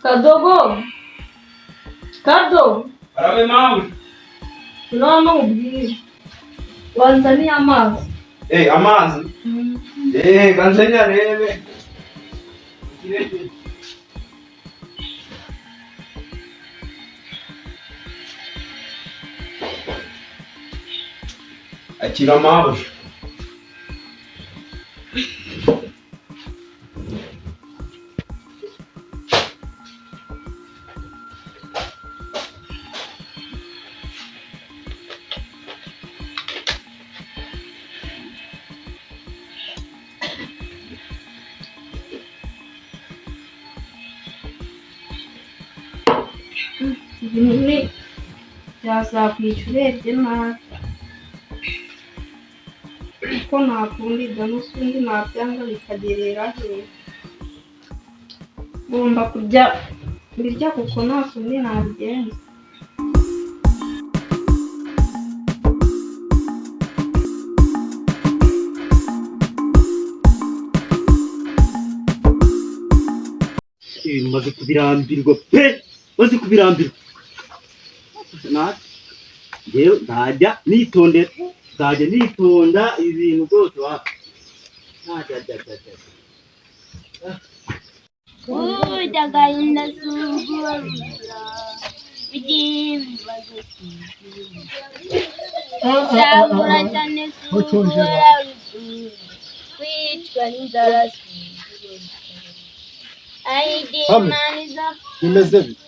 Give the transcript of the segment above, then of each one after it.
Kadogo, Kado, Arabe mawe. Unaona ubwire. Wanzaniye amazi. Eh, amazi. Eh, kanzenya rebe. Akira mawe. Ibinini byazakwica urebye nabi. Kuko ntakunda n'usundi nabyanga bikagerera he. Ngomba kurya mbirya kuko nta kundi nabigenza. Ibintu maze kubirambirwa pe, maze kubirambirwa. Njyewe nzajya nitondera, nzajya nitonda ibintu rwose wapi. Ntajya ajya ajya ajya. Burya agahinda si uguhoza, ugira ibibazo si uguhora cyane si uguhora wigunze, kwicwa n'inzara si uguhora. Aho igihe Hamwe. Imana iza Bimeze bite?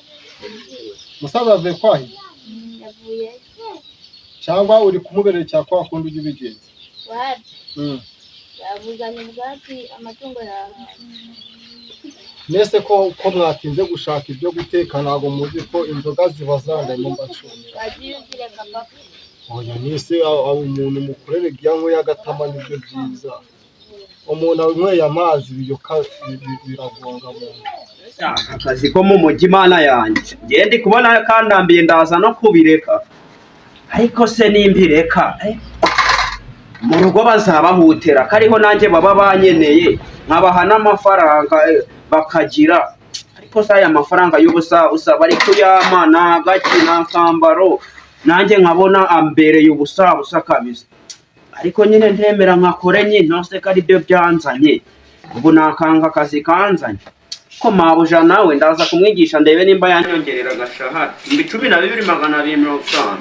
Musaza avuye kwahira yavuye cyangwa uri kumuberekera kwa kundi ujya ubigenza? wapi yavuganye ubwatsi amatungo yahawe. Mwese ko mwatinze gushaka ibyo guteka, ntabwo muzi ko inzoga zibazanganye mbacunira. Wagiye uzireka papa. Oya, nese umuntu mukorere yanyweye agatama nibyo byiza. Umuntu anyweye amazi biyoka biragonga mu nda. Akazi ko mu mujyi Imana yanjye. Ngiye ndi kubona kandambiye ndaza no kubireka. Ariko se nimbireka, mu rugo bazabahutera kariho nanjye baba banyeneye nkabaha n'amafaranga bakagira. Ariko se aya mafaranga y'ubusa busa bari kuyampa nta gaki nta kambaro, nanjye nkabona ambereye ubusa busa kabisa. Ariko nyine ntemera nkakore nyine ntose ko aribyo byanzanye. Ubu nakanga akazi kanzanye. Ko mabuja nawe ndaza kumwigisha ndebe nimba yanyongerera agashahara 12,250.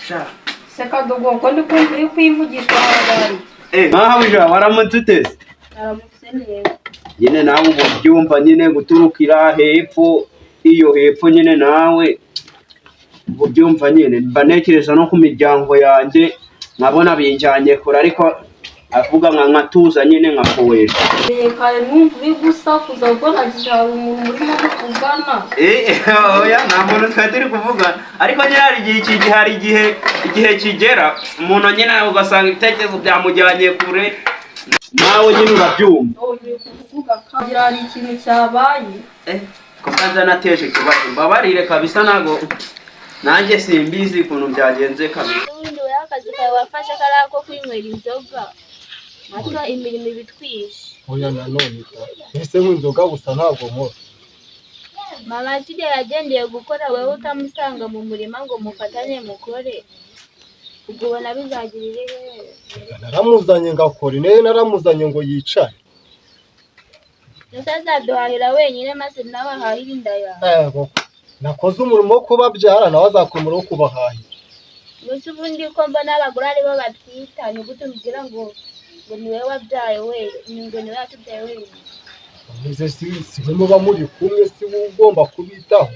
Sha. Se Kadogo, ko ndi kumva uri kwivugishwa haragari. Eh, mabuja waramutse utese. Aramutse neza. Nyine nawe ubu byumva nyine guturukira hepfo iyo hepfo nyine nawe ubu byumva nyine mba ntekereza no ku miryango yanjye nkabona binjyanye kure, ariko avuga nka nkatuza nyine nkakoesha. Kare numva uri gusakuza kuko nagize hari umuntu murimo kuvugana. Eh, oya nta muntu twari turi kuvugana, ariko nyine hari igihe iki hari igihe kigera umuntu nyine ugasanga ibitekerezo byamujyanye kure, nawe nyine urabyumva. Ugiye kuvuga kagira hari ikintu cyabaye. Ko mbanza nateje ikibazo, mbabarire kabisa, ntago nanjye simbizi ukuntu byagenze kabisa. Ubundi wowe akazi kawe wafashe kari ako kwinywera inzoga, natwe imirimo ibitwishe. Oya nanone da. Ese nk'inzoga gusa ntabwo nkora. Mama Sida yagendeye gukora, wowe utamusanga mu murima ngo mufatanye mukore, ubwo ubona bizagira irihe? Naramuzanye ngakora, nayo naramuzanye ngo yicare. Ndetse azaduhahira wenyine maze nawe ahahire inda yawe. Ego, nakoze umurimo wo kubabyara nawe azakora umurimo wo kubahahira. Gusa ubundi ko mbona abagore aribo batwita, ni gute umbwira ngo ni wowe wabyaye wenyine, ngo ni wowe watubyaye wenyine? Mbese si we muba muri kumwe, si we ugomba kubitaho.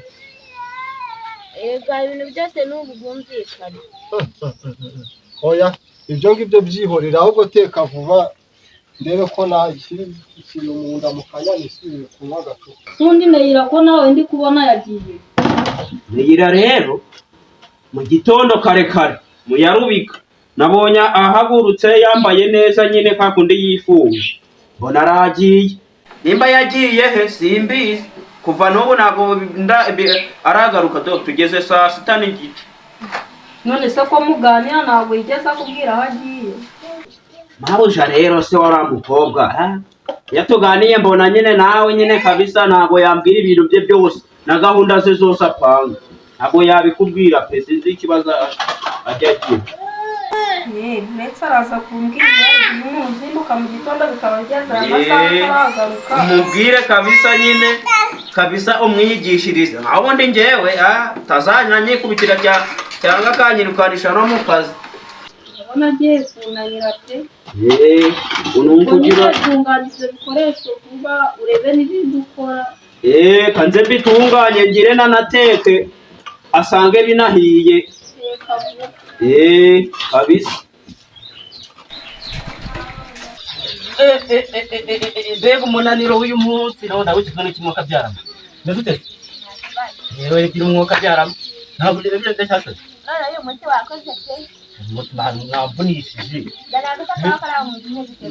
Ega ibintu byose ni ubwumvikane. Oya, ibyo ngibyo byihorera, ahubwo teka vuba ndebe ko nashyira ikintu mu nda mu kanya nisubire kunywa agacupa. Undi Neyira ko nawe ndi kubona yagiye. Neyira rero mu gitondo kare kare muyarubika nabonye ahagurutse yambaye neza nyine kwa kundi yifuje, mbona aragiye. Nimba yagiye he simbizi, kuva n'ubu ntabwo aragaruka. Do tugeze saa sita n'igice. None se ko muganira ntabwo yigeze akubwira aho agiye? Mabuja rero se wari mukobwa, Iyo tuganiye mbona nyine nawe nyine kabisa ntabwo yambwira ibintu bye byose na gahunda ze zose apanga, ntabwo yabikubwira pe. Sinzi ikibazo ajya agira. Ndetse araza kumbwira igihe umuntu uzinduka mu gitondo bikaba byazana amasaha ataragaruka. Umubwire kabisa nyine kabisa, umwigishirize. Aho ubundi njyewe tazanya nyikubitira cyangwa akanyirukanisha no mu kazi. Ndabona agiye kunanira pe. Ubwo Ubwo nyine tunganya ibyo bikoresho vuba, urebe n'ibindi ukora. Kanze mbitunganye, ngire nanateke asange binahiye. Teka vuba. Kabisa. Mbega umunaniro w'uyu munsi! Nawe ndawukizwa n'ikimwuka byarama. Mbese ute yewe, gira umwuka byarama, ntabwo ndebye ndacyasaze. None uyu munsi wakoze pe. Umunsi mwamvunishije. Ndanagusa kawa kari mu nzu imeze ute?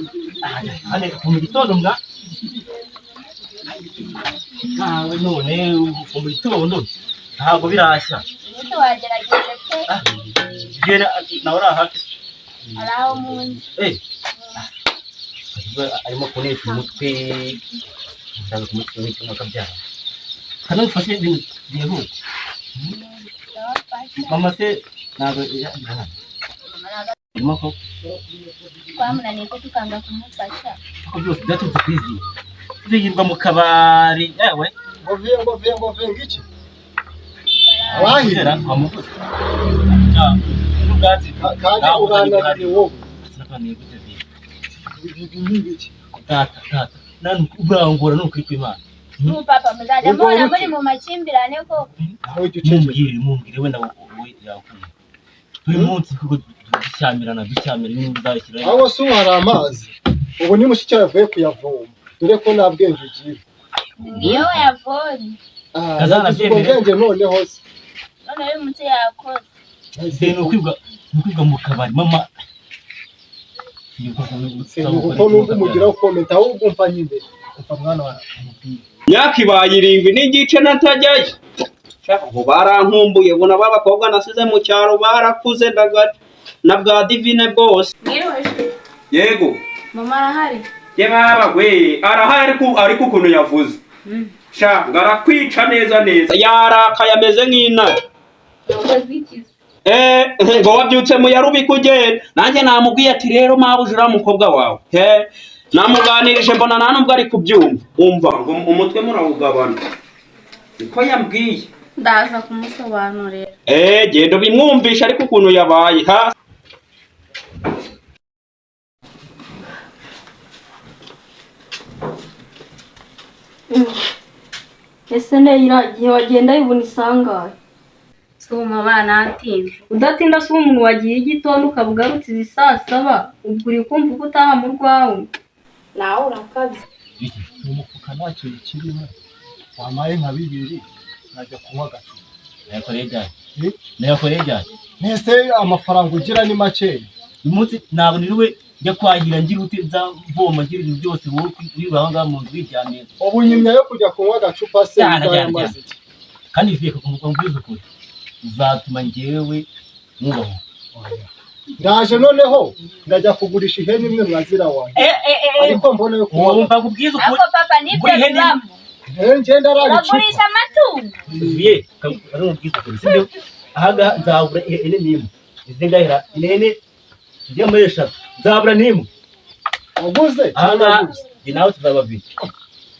Hano mu gitondo mwa nawe, none mu gitondo ntabwo birashya. Uyu munsi wagerageje pe. Jye nawe uri hafi. Ari aho mu nzu. Arimo kunesha umutwe, ndaza kumutwe n'ikimwuka byarama. Hano ufashe ibintu byihuse. Ndabafasha. Mama se ntabwo arimo ko? Twamunaniye ko tukanga kumufasha. Ko byose byaturutse ku izi ziyirwa mu kabari yewe. Ngo viye, ngo viye, ngo viye ngiki wahira. Kera twamuvuze n'ubwatsi. Kandi urananiye wowe. Sinaganiye gute viye? Ibi ni ibiki? Data, data nani urangora ni ukuri kw'Imana. N'ubu papa muzajya Ubwo muhora wowe muri mu makimbirane ko. Nawe jya uceceka. Mumbwire, mumbwire wenda wowe yakumva. Buri munsi kuko dushyamirana, dushyamirana ibintu bizashyira. Aho se ubu hari amazi? Ubu ni mushiki wawe avuye kuyavoma, dore ko nta bwenge ugira. Niyo wayavomye. Ah, Kazana yagize ubwo abyemere. bwenge noneho se. None uyu munsi yakoze. Se ni ukwibwa mu kabari mama. Se kuko nubwo umugiraho komenta, ahubwo umva nyine, umva mwana wawe. Myaka ibaye 7.5 natajyayo. Ubu barankumbuye, ubona ba bakobwa nasize mu cyaro barakuze, ndagaca na bwa divine bwose. Mwiriwe. Yego. Mama arahari? Ye baba we, arahari, ariko ukuntu yavuze sha ngarakwica neza neza, yarakaye ameze nk'intare. Yakoze iki? Ngo wabyutse mu yarubika ugenda. Nanjye namubwiye ati rero mabuja, uriya mukobwa wawe he namuganirije mbona nta nubwo ari kubyumva. Umva ngo umutwe murawugabana, niko yambwiye. Ndaza kumusobanurira. Genda ubimwumvisha, ariko ukuntu yabaye ha. Ese Neyira, igihe wagenda yibona isangahe? Si mama natinze. Udatinda se, umuntu wagiye igitondo ukaba ugarutse izi saa saba, ubwo uri kumva uko utaha mu rwawe? Nawe urakabye. Mu mufuka ntacyo kirimo, wampaye nka bibiri nkajya kunywa agacupa. Nayakoreye ryari? Eh? Nayakoreye ryari? Mbese amafaranga ugira ni makeya. Uyu munsi ntabwo niriwe njya kwahira, ngira ute, nza mvoma, ngira ibintu byose, wowe wirirwa aho ngaho mu nzu wiryamiye. Ubu nyuma yo kujya kunywa agacupa se Cyane, cyane, bizayamaze iki? Kandi bivuye ku mbwiza ukuri, uzatuma njyewe mwubaho. Ndaje noneho ndajya kugurisha ihene imwe mwazira wanjye, ariko mbona yo kunywa. Wumva kubwiza ukuri. Ako papa nibyo Gura ihene. bibamo. Ngenda arara icupa. Uragurisha amatungo. Biye ari umubwiza ukuri, sibyo? Ahangaha nzabura ihene n'imwe, izi ngahera ihene zigiye muri eshatu, nzabura n'imwe. Waguze cyangwa Ahangaha waguze? njye nawe tuzaba babiri.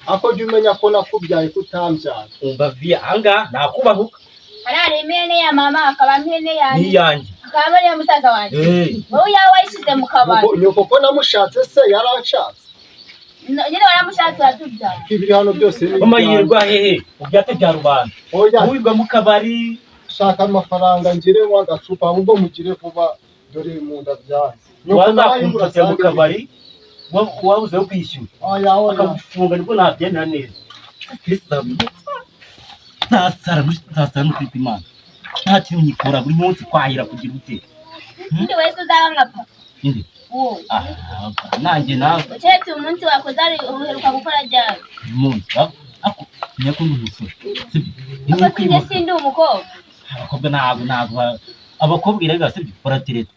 Ako jya umenya ko nakubyaye ko utambyara. Umva viye, ahangaha nakubahuka. Hariya harimo ihene ya mama, hakabamo ihene yanjye, n'iyanjye. Hakabamo n'iya musaza wanjye. Eh, Wowe iyawe wayishyize mu kabari. Nyoko ko namushatse se yaranshatse? Nyine waramushatse uratubyara. Ibiri hano byose ni Mama ibyanjye. yirirwa hehe mu byate bya rubanda? Oya. Wirirwa mu kabari. Shaka amafaranga ngire nywa agacupa, ahubwo mugire vuba, dore mu nda byanze. Nyoko nawe Wazakumfatira mu urasange. kabari wabuze yo kwishyura, Oya, oya. bakagufunga, nibwo nabyemera neza. Nzasara, nzasara no kwita Imana, nta kintu nyikora buri munsi, kwahira, kugira ute. Undi wese uzaba nka papa. Inde? Wowe. Ah, nanjye nawe. Keretse umunsi wakoze ari uheruka gukora ryari? Uyu munsi ako menya ko ndi umusore, sibyo? Ako sinjye sindi umukobwa. Abakobwa ntabwo abakobwa irega, sibyo, baratereta,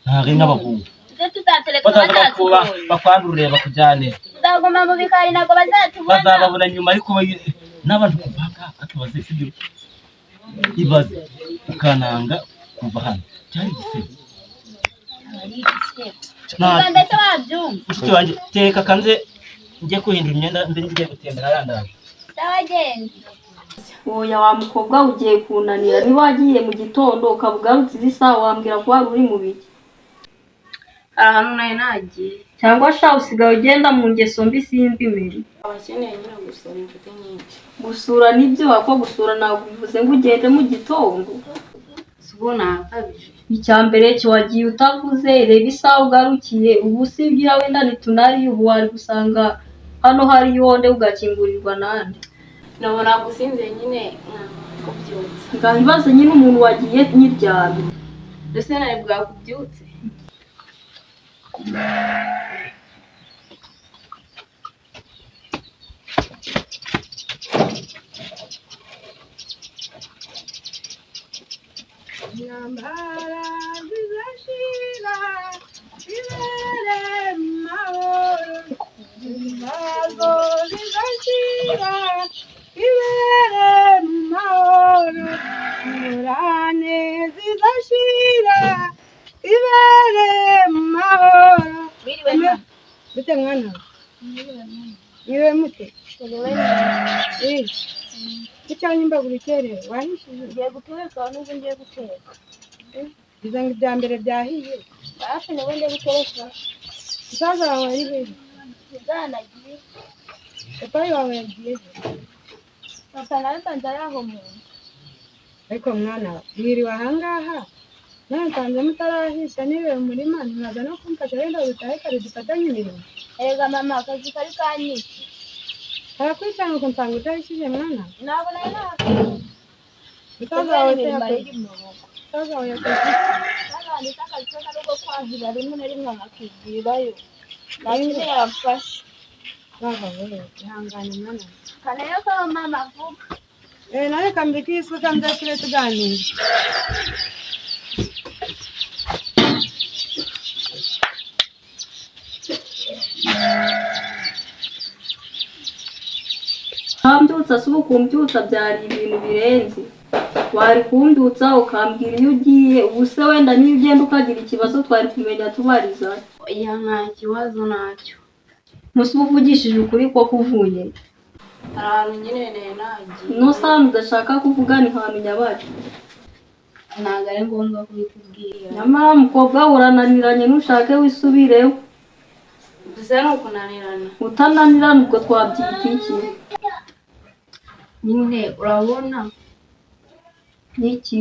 ntabwo ari nk'abahungu. Tujye tuzatereka Bataza bakuba batatugoye. bakwandurire bakujyane. Tuzaguma mu bikari, ntabwo bazatubona. Bazababona nyuma, ariko n'abantu kuvanga atubaze, sibyo? Ibaze ukananga kuva hano, cyari igisebo. Ari igisebo. Nta- Mbese wabyumva? Mushiki wanjye, teka kanze njye kuhindura imyenda mbe ngiye gutembera arandaje. Sawa, genda. Oya wa mukobwa, ugiye kunanira. Niba wagiye mu gitondo ukaba ugarutse izi saha, wambwira ko wari uri mu biki? Hari ahantu nari nagiye. Cyangwa sha usigaye ugenda mu ngeso mbi, simbimenye. Abakeneye nyine gusura inshuti nyinshi. Gusura nibyo, ariko gusura ntabwo bivuze ngo ugende mu gitondo. Si ubwo nakabije? Icya mbere cyo wagiye utavuze, reba isaha ugarukiye. Ubu si ibwira wenda ntitunariye, ubu wari gusanga hano hari yonde ugakingurirwa nande? Nabona gusinzira nyine nkakubyutsa. Ngaho ibaze nyine umuntu wagiye nyiryamye. Mbese nari bwakubyutse? Intambara zizashira bibere mu mahoro, ibibazo zizashira bibere mu mahoro, ingorane zizashira bibere mu mahoro. Wiriwe ma. Bite mwana? Mwiriwe mute? Wiriwe neza. Eh, kuki nyimba ukerewe wahishije? Ngiye guteka n'ubwo ngiye guteka. Biza ngo ibya mbere byahiye. Hafi nibwo ngiye gutereka. Musaza wawe ari hehe? Zanagiye. Papa wawe yagiye he? Papa nawe nsanze ari aho mu nzu. Ariko mwana we, mwiriwe ahangaha none nsanze mutarahisha, niriwe mu murima, ntimwaza no kumfasha wenda dutahe kare dufatanye imirimo? Erega mama, akazi kari kanyishe. Karakwicanga uko nsanga udahishije mwana. Ntabwo nari nahakwiye. Musaza wawe se Imirimo yakoze iri mu maboko. Musaza wawe yakoze iki? N'abandi akazi ke kari uko kwahira rimwe na rimwe nkakigirayo. Nta kindi yamfasha. Baba we, ihangane mwana. Kanayo ko mama vuba. Eh, nawe kambika iyi suka nzashyire tuganira. Ntambyutsa si ukumbyutsa, byari ibintu birenze. Wari kumbyutsa ukambwira iyo ugiye. Ubu se wenda niyo ugenda ukagira ikibazo twari kumenya tubariza? Oya, nta kibazo ntacyo. Ntusi uba uvugishije ukuri ko kuvuye? Hari ahantu nyine nari nagiye. Ntusi ahantu udashaka kuvuga ni hantu nyabaki? Ntabwo ari ngombwa kubikubwira. Nyamara mukobwa, urananiranye, ntushake wisubireho. Gusa ni ukunanirana? Utananirana ubwo twabyita iki? Nyine urabona. Iki?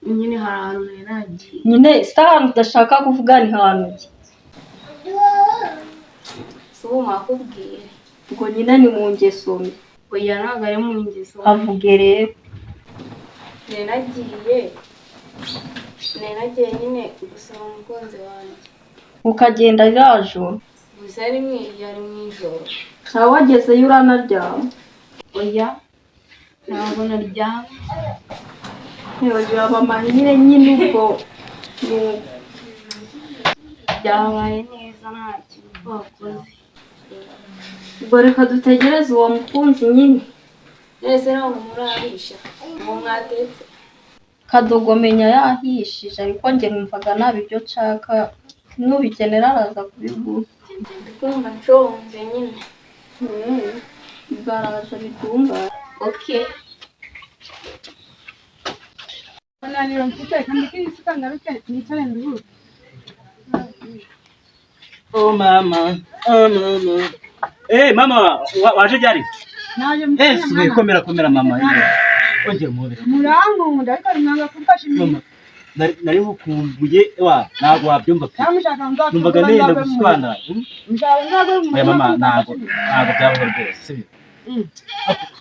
Nyine hari ahantu nari nagiye. Nyine si ahantu udashaka kuvuga ni hantu ki? Si ubu mwakubwira? Ubwo nyine ni mu ngeso mbi. Oya, ntabwo ari mu ngeso. Avuge rero. Nari nagiye nyine gusaba umukunzi wanjye. Ukagenda ryajo? Gusa yari mu ijoro. Ntawe wagezeyo uranaryama? Oya, ntabwo naryamye. Biraba amahire nyine ubwo ni uko. Byabaye neza, nta kintu wakoze. Ubwo reka dutegereze uwo mukunzi nyine. Nese ntabwo murahisha uwo mwatetse? Kadogo menya yahishije, ariko njye numvaga naba ibyo nshaka, nubikenera araza kubiguha. Ndi kumva nshonje nyine. Ubwo araje bitungane. Okay. Umunaniro mfite, kambika iyi suka ngaruke nicare nduhuke. Oh mama, oh mama. Eh mama, waje ryari? Naje Eh, mukanya subiye mwana. komera komera mama. Ongera umuhobere. Murankunda ariko mwanga kumfasha imirimo. Mama, nari nkukumbuye wa, ntabwo wabyumva pe. Nyamushaka Numvaga nzakuvuga nenda nzagwe mu murima. guswana. Mushaka nzagwe mu Oya murima mama, ntabwo kumfasha imirimo. ntabwo byabaho rwose, sibyo?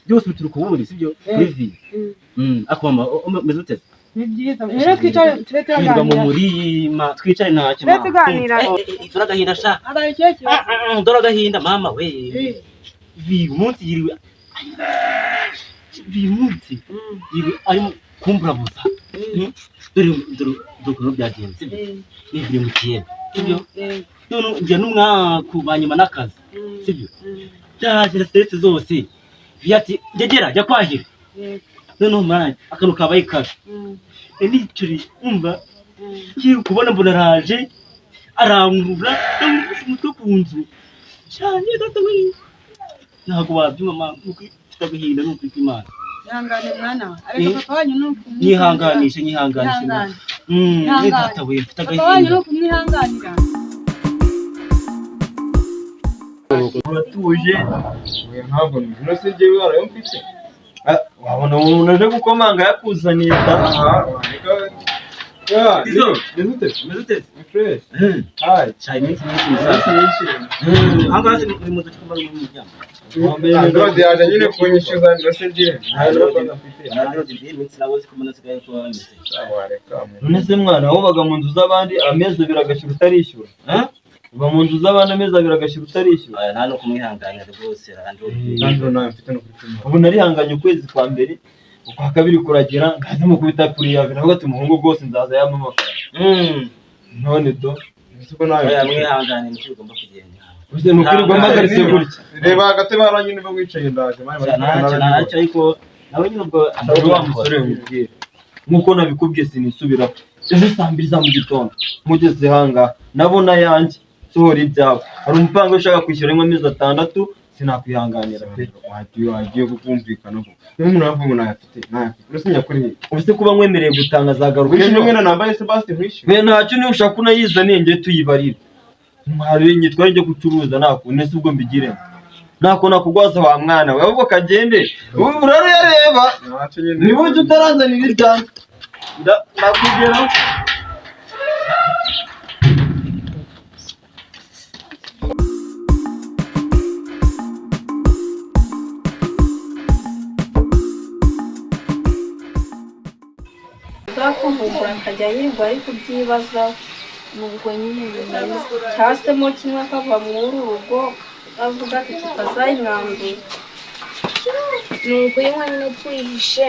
Byose bituruka ubundi, sibyo? Kuri vi. Ako mama, umeze ute? Ni byiza. Rero twicare tube Twirirwa mu turaganira. murima, twicare ntacyo Tube mama. tuganira. Eh, eh, eh, dore agahinda sha. Habaye ikihe kibazo? Ah, ah, dore agahinda mama we. Vi umunsi yiriwe. Vi umunsi yiriwe arimo kumburabuza. Dore dore dore ukuntu byagenze, sibyo? Niviriye mu kiyaga, sibyo? None njye n'umwaku banyuma n'akazi, sibyo? Byaje stress zose. Ati ngegera jya kwahira. Noneho mwana akantu kabaye kabi. Nicuri umva ngiye kubona mbona araje arangurura ndamukubise umutwe ku nzu cyane data we, ntabwo wabyumva mama, mfite agahinda ni ukuri kw'Imana. Ihangane mwana we, ariko papa wanyu ni ukumwihanganira. Nyihanganishe, nyihanganishe. Ihangane. Ni Ihangane. data we, mfite Papa wanyu ni agahinda. ukumwihanganira. Uratuje? Oya, ntabwo no se njyewe warayo mfite. Wabona umuntu aje gukomanga yakuzaniye da. Izo. Meze ute? Umeze ute? Ni fresh. Hi. Cyane iminsi myinshi. Iminsi myinshi. Ahangaha se ni mu nzu cyangwa mu muryango? Android yaje nyine kunyishyuza ngo se njyewe nta Android mfite. Android iminsi nawe uzi ko umuntu asigaye kuba bameze. Wareka. None se mwana, wubaga mu nzu z'abandi amezi 2 agashyira utarishyura? Uba mu nzu z'abandi amezi 2 agashyira utarishyura? Oya, nta no kumwihanganira rwose Android. Android nayo mfite no kuri kumwe. Ubu narihanganye ukwezi kwa mbere, ukwa kabiri kuragera ngaze mukubita kuri yawe navuga ati umuhungu rwose nzaza yampa amafaranga. None do Ese ko nayo Oya, mwihangane niko bigomba kugenda. Uze ni ukuri guhamagaritse gutya. Reba agatebe hariya nyine uba wicaye ndaje mani. Ntacyo ntacyo, ariko nawe nyine ubwo Ashobora wa musore wibwira nk'uko nabikubwiye sinisubiraho. Ejo saa 2 za mu gitondo mugeze hangaha nabona yanjye sohora ibyawe. Hari umupango ushaka kwishyura rimwe amezi 6, sinakwihanganira pe. Wagiye kukumvikanaho niba umuntu yavuga ngo ntayafite ntayafite uretse nyakuri. Ubuse kuba nkwemereye gutanga azagaruka Wishyura ejo? umwenda nambaye se basi nkwishyure. Be ntacyo, niba ushaka unayizaniye njye tuyibarire. Mwari nyitware njye gucuruza nta kuntu ese ubwo mbigire ntako nakugwaza wa mwana we, ahubwo kagende uraruyareba Ntacyo nyine. niba ujya utaranzanira ibyanjye ndakugeraho. Uzakuvumbura akajya yirirwa ari kubyibazaho. Ubwo nyine bimeze. Cyangwa se mo kimwe akava muri uru rugo avuga ati tutazayimwanduza. Ni ukuyinywa nyine twihishe.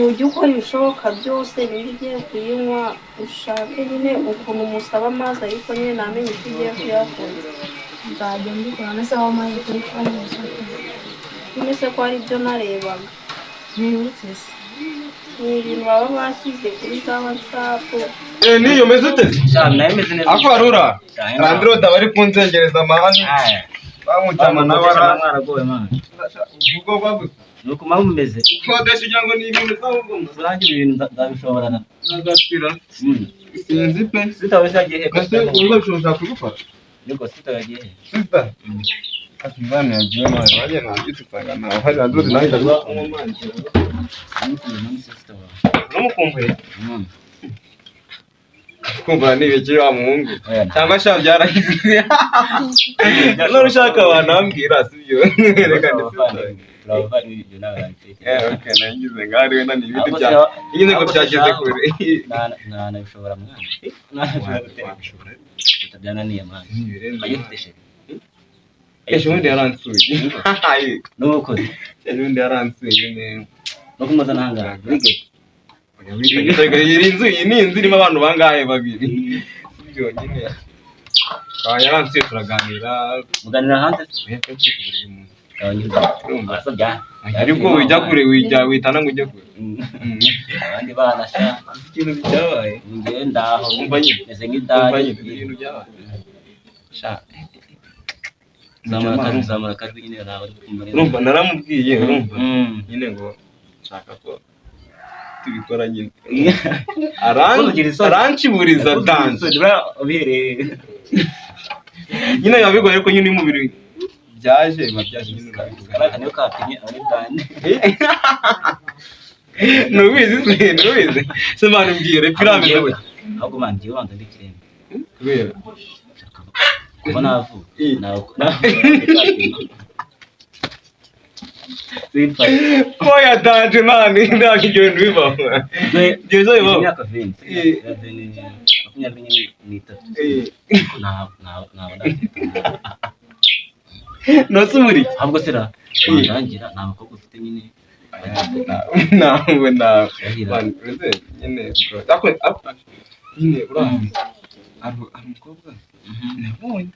Ujye ukora ibishoboka byose niba ugiye kuyinywa ushake nyine ukuntu umusaba amazi, ariko nyine ntamenye icyo ugiye kuyakora. Nzajya mbikora nase aho maze telefone gusa. None se ko ari byo narebaga? Nibutse se. Ni ibintu baba bashyize kuri za WhatsApp. Eh, niyo meze ute? Cyane nawe meze neza. Ako harura. Cyane. Android aba ari kunzengereza amahane. Bamutama nawe ara. Mwaragowe mwana. Ubwo babuze. Nuko mama mumeze. Ukodesha ugira ngo ni ibintu z'ahubwo Nanjye ibi bintu nzabishobora na. nazatwira. Sinzi pe. Sita wese yagiye he? Ese uzabishobora kugufata? Niko sita yagiye he? Sister. Ati mwana yagiye mwana wagiye nabyutse nsanga ntawe hari Android nawe ndaza kunywa amazi. Numukumbuye? Kumva ni ibiki wa muhungu? Cyangwa sha byarahize. None ushaka wanambwira sibyo? Reka ndetse. Okay, nagize ngo ari wenda ni ibindi bya. Ngize ngo byageze kure. Nabishobora mwana. Nabishobora gutera. Tutabyananiye mwana. Ayifite sheri. Ejo bundi yaransuye. Nuko Ejo bundi yaransuye nyine. no kumaza nahanga. Burige. Iyi nzu iyi ni inzu irimo abantu bangahe babiri. Byonyine. Yaransuye turaganira. Muganira hanze. Urumva? Ariko ujya kure wijya witana ngo ujye kure. Abandi bana sha. Ikintu byabaye. Njye ndaho. Umva nyine. Meze nk'idari. Umva nyine ibintu byabaye. Sha. Zamura akajwi, zamura akajwi nyine nawe uri kumva neza. Urumva naramubwiye urumva. Nyine ngo nshaka ko tubikora nyine. Aranciburiza dance. Nyine biba bigoye ariko nyine umubiri byaje biba byaje nyine urabivuga. Karaka niyo kapimye abari dande. Ntubizi se ntubizi se mwana mbwira piramide we. Ahubwo man ngiye banza ndi kiremba. Kubera Kuva navuka. Oya danje mani ntabwo ibyo bintu bibaho. Ibyo bibaho. Imyaka 20. 23. Ntabwo Nose muri ahubwo sera ndangira nta mukobwa ufite nyine. Ntabwo nawe. Nyine bro. Ariko nyine urazi. Hari umukobwa nabonye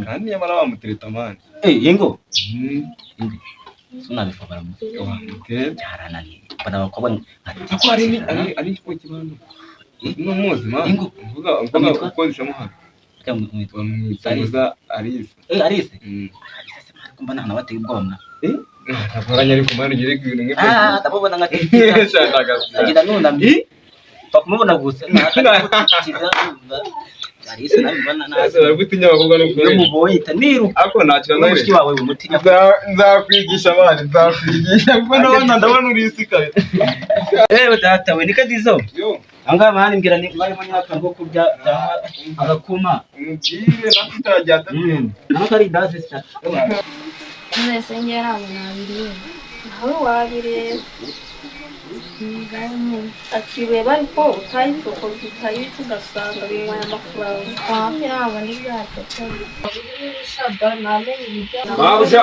kandi nyamara bamutereta mani. Ingo sinabifobora mu Wamutereta byarananiye mbona abakobwa ako hari ari ikigo kibano n'umuzi mani. Ingo. Mvuga mvuga ukodeshamo hano. Bamwita Bamwita Muza Alice. Alice. Alice se mani kumva nta nabateye ubwoba mwa. Ntakoranye ariko mani ugere ku bintu nk'ibyo. Ah, ndamubona nka Shaka agenda nunamye. Mfa kumubona gusa nta Alice nawe mbona nazi. Baragutinya abakobwa no Iyo mubonye ita niruka. Ako ntacyo nawe. Mushiki wawe umutinya. Nzakwigisha mani, nzakwigisha kuko ndabona uri isi kabisa. Ewe data we niko dizo. Yo. Angaha mani mbwira ni barimo nyaka rwo kurya agakuma. Mubwire nakutarajya atatu. Naho kari daze cyane. Mwese njye ntabwo nabireba. Nawe wabireba. Akireba ariko utayicokoza utayica ugasanga binyweye amafaranga. Hafi ntabwo ndi bwacokoze. Namenye ibijyanye Babuja.